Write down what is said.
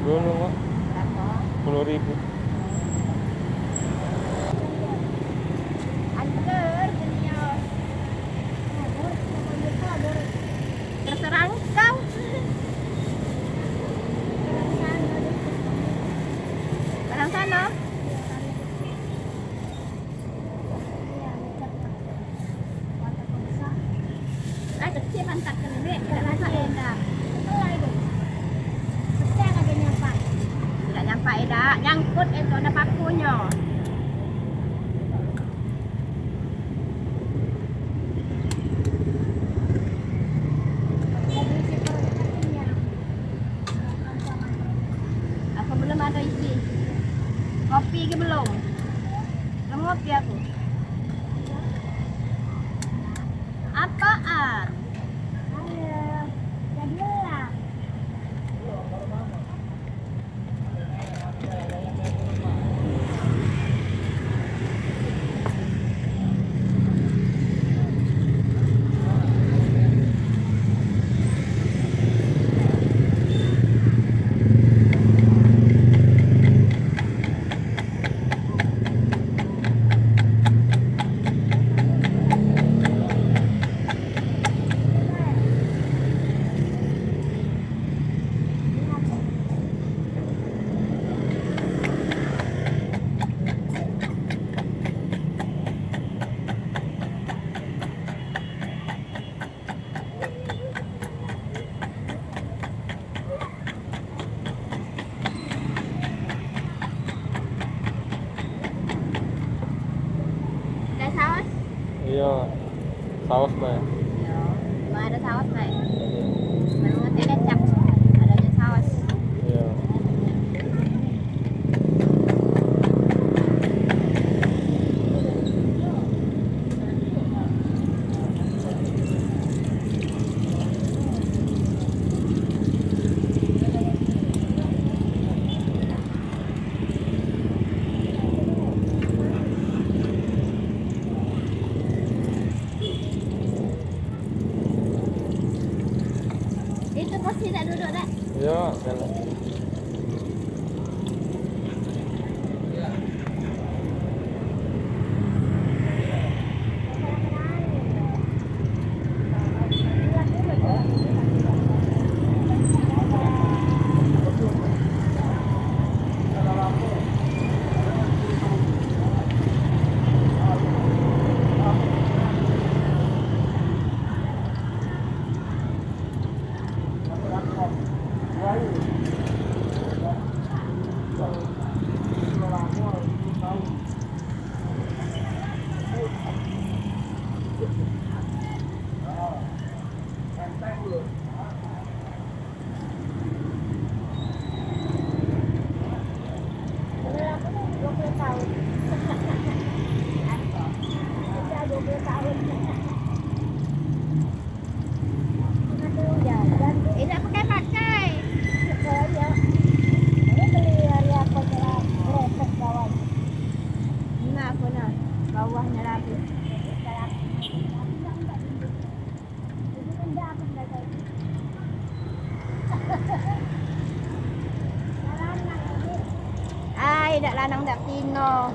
Dulu Mak, Berapa? 10.000. Anter dunia. Terserah engkau. Barang sana. Kecil pantat kan ini, tidak rasa enak. Tidak nyampe edak, nyangkut itu ada pakunya. Aku belum ada isi. Kopi ke belum? Belum ngopi aku. Apaan? Ada saus? Iya. Saus, Mbak. Iya. Cuma ada saus, Pak. Baru ngerti kecap. Adanya saus. Iya. Itu pasti tak duduk tak? Iya, jalan. Ini tak pakai. Ini aku nak bawahnya lagi. Ai, dak lanang dak pino.